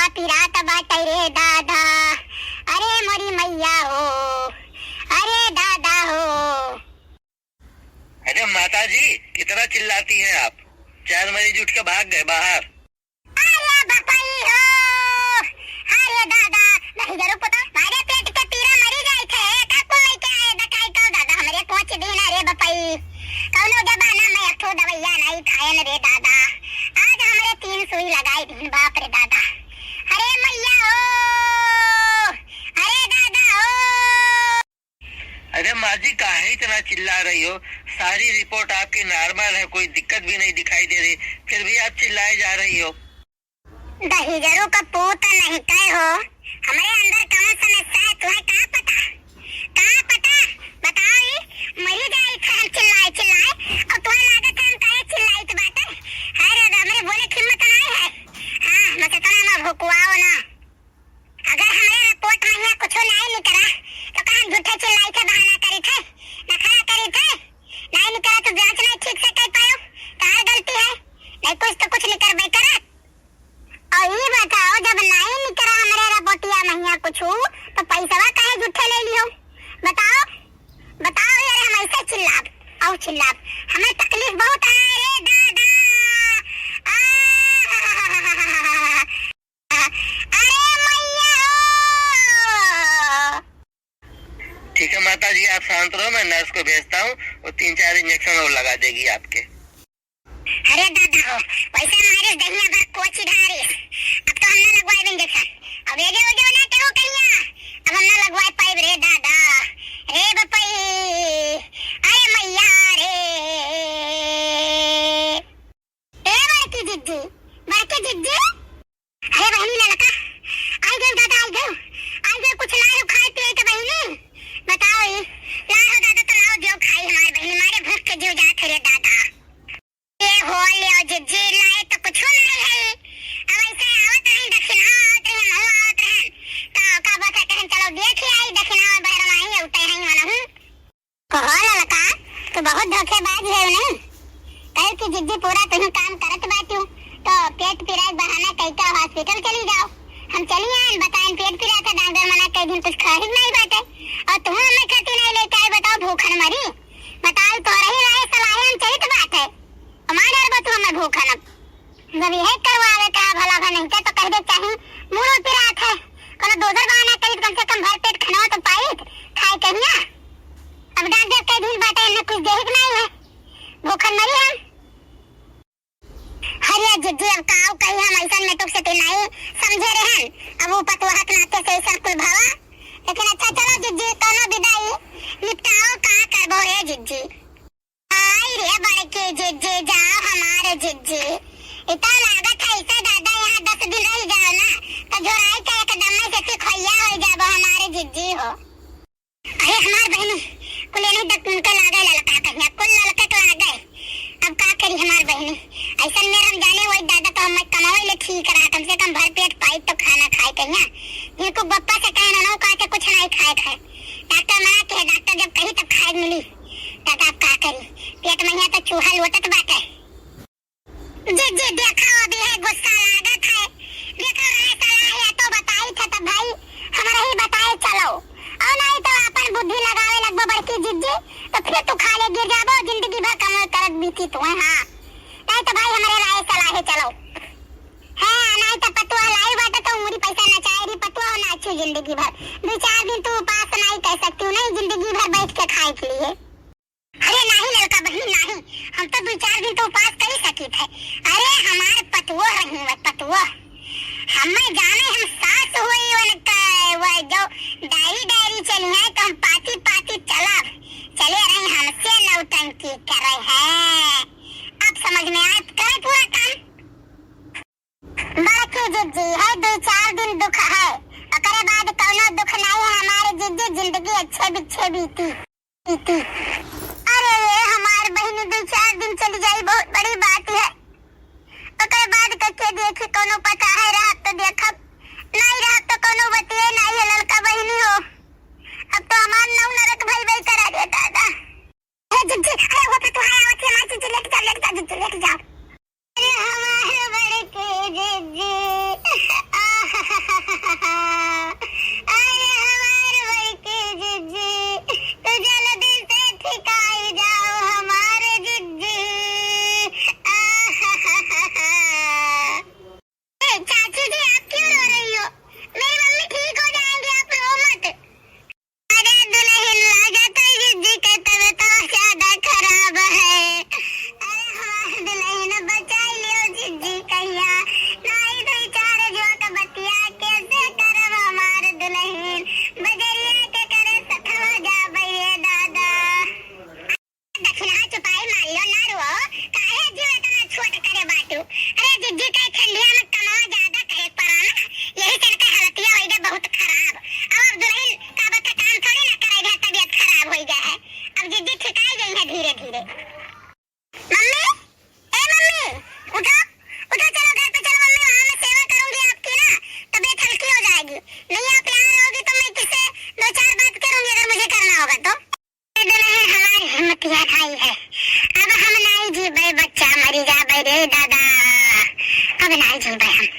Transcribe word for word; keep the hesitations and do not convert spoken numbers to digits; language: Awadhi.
पिरात बाटे रे दादा, अरे मोरी मैया हो, अरे दादा हो। अरे माता जी, कितना चिल्लाती हैं आप? चार मरीज उठ के भाग गए बाहर। अरे बपई हो, अरे दादा, नहीं जरूर पता, मारे पेट के पीरा मरी जाई थे, का कुल लेके आए दकाई का दादा, हमरे कोच दीन रे बपई। कौनो जमाना में एक ठो दवैया नहीं खाएन रे दादा, आज हमरे तीन सुई लगाई दीन, बाप रे दादा। अरे मैया हो, अरे दादा हो। अरे माँ जी, काहे इतना चिल्ला रही हो? सारी रिपोर्ट आपकी नॉर्मल है, कोई दिक्कत भी नहीं दिखाई दे रही, फिर भी आप चिल्लाए जा रही हो। दहिजरू का पूत नहीं कहे हो, हमरे अंदर कौन समस्या है, तुम्हें का पता? का पता? बताओ, ई मरी जाई थे हम चिल्लाए चिल्लाए, और तुम्हें लागत है हम काहे चिल्लाइत बाटे? अरे, हमरे बोले की हिम्मत नहीं है। हाँ, बस इतना ना भुकवाओ ना। अगर हमरे रिपोर्ट में यहाँ कुछो नाई निकला, तो का हम झूठे चिल्लाई थे, बहाना करी थे, नखरा करी थे? नाई निकला तो जांच नाई ठीक से कर पायो, तार गलती है, नहीं कुछ तो कुछ निकलबे करत। और ई बताओ, जब नाई निकला हमरे रिपोर्टिया में यहाँ कुछू, तो पैसवा काहे झूठे ले लियो? बताओ, बताओ यार, हम ऐसे चिल्लाब, और चिल्लाब, हमें तकलीफ बहुत है रे दादा। आ, अरे मैया हो। ठीक है माता जी, आप शांत रहो, मैं नर्स को भेजता हूँ, वो तीन चार इंजेक्शन और लगा देगी आपके। अरे दादा हो, वैसे मारिस दहिया भर कोची ढारिस, अब तो हम ना लगवाए इंजेक्शन, अब ये जो, जो ना केहू कहिया, अब हम ना लगवाए पाइब रे दादा, रे बपई, अरे मैया रे। ए बड़की जिज्जी, बड़की जिज्जी। अरे बहिनी ललका, आई गयो दादा, आई गयो, आई गयो, कुछ लायो खाए पिए के बहिनी, बताओ ई, लाओ दादा तो लाओ, दियो खाई हमारे बहिनी, मारे भूख के जीव जात है रे दादा। ए हो लियो जिज्जी, लाए तो कुछ नहीं है, अब ऐसे आवत रही दक्षिणा, आवत रही महू आवत रहन, तो का बता कहन चलो देख आई दक्षिणा में बहरवा ही उठे हैं मनहू। कहो ललका, तू बहुत धोखेबाज है नहीं? कहे कि जिज्जी पूरा तुही काम करत बाटियो, तो पेट पीरा के बहाना कई का हॉस्पिटल चली जाओ। हम चली आएन, बताएन पेट पीरा था, डॉक्टर मना कई दिन कुछ खाए नहीं बाटे। और तू हमें खाती नहीं लेके आई, बताओ भूखन मरी। बताओ तो रही रहे सलाह हम चलित बाटे। हमारे डर बतू हमें भूखन अब। जब यह करवावे का भला भा नहीं तो कह दे चाही मूड़ो पिरात है, कोनो दोसर बहाना करी तो कम से कम भर पेट खाना तो पाइत खाए कहिया। अब डॉक्टर कई दिन बाटे इन्हें कुछ देहिक नहीं है, भूखन मरी हम। हरिया जिज्जी अब काव कही हम ऐसन में टुक से ते नहीं समझे रहन, अब वो पतवाह के नाते से ऐसन कुल भवा। लेकिन अच्छा चलो जिज्जी कोनो विदाई निपटाओ का करबो रे जिज्जी। आई रे बड़की जिज्जी, जाओ हमारे जिज्जी। इतना लागत है इसे दादा यहाँ दस दिन रह जाओ ना, तो झोराई का एकदम में से सिखोइया हो जाबो हमारे जिज्जी हो। अरे हमार बहिनी, कुल नहीं दस दिन के लागे ललका कहिया, कुल ललके के लागे। अब का करी हमार बहिनी, ऐसन में हम जाने वही दादा तो हम कमावे ले ठीक रहा, कम से कम भर पेट पाई तो खाना खाए कहिया। इनको बप्पा से कहना ना, कहा के कुछ नहीं खाए खाए। डॉक्टर मना के, डॉक्टर जब कही तब खाए मिली। दादा अब का करी, पेट में यहाँ तो चूहा लोटत बाटे। जिज्जी देखा अभी है गुस्सा लागत है, देखा रहे सलाह है तो बताई थे तब भाई हमरा ही बताए चलो, और नहीं तो अपन बुद्धि लगावे लगबो बड़की जिज्जी, तो फिर तू खाले गिर जाबो, जिंदगी भर कमाई करत बीती तू है। हाँ, नहीं तो भाई हमरे राय सलाह है चलो। हाँ, नहीं तो पतुआ लाई बाटे तो उंगरी पैसा नचाए रही, पतुआ हो नाचू जिंदगी भर। दो चार दिन तू उपास नहीं कह सकती हूँ, नहीं जिंदगी भर बैठ के खाए के लिए। अरे नाही ललका बहिनी नाही, हम तो दो चार दिन तो उपास करी सकी थे। अरे हमार पतुआ रही वह पतुआ, हमें जाने हम सास हुई उनका, वह जो डायरी डायरी चली है तो हम पाती पाती चलब, चले रही हमसे नौटंकी करे है। अब समझ में आए, करे पूरा काम। बड़की जिज्जी है, दो चार दिन दुख है, ओकरे बाद कौनो दुख नहीं है हमारे जिज्जी, जिंदगी अच्छे बिच्छे बीती, बीती। अरे ये हमार बहिनी दो चार दिन चली जाई, बहुत बड़ी बात है। ओकरे बाद कके देखी, कौनो पता है रहत तो देखब, नहीं रहत तो कौनो बतिये नहीं है ललका बहिनी हो। अब तो हमार नौ नरक भई भई करा रे दादा। हे जिज्जी, अरे वो पे तू है, आवत है, हमार जिज्जी, लेके जाओ, लेके जाओ, जिज्जी, लेके जाओ। अरे हमार बड़की जिज्जी, आहा, ये ठिकाई गई है धीरे धीरे। मम्मी, ए मम्मी, उठो, उठो, चलो घर पे चलो मम्मी, वहाँ मैं सेवा करूंगी आपकी ना, तबीयत हल्की हो जाएगी। नहीं आप यहाँ रहोगी तो मैं किससे दो चार बात करूंगी अगर मुझे करना होगा तो। ये दुल्हन हमारी हिम्मतिया ढाई है, अब हम नाई जीबे बच्चा मरी जाबे रे दादा, अब नाई जीबे हम।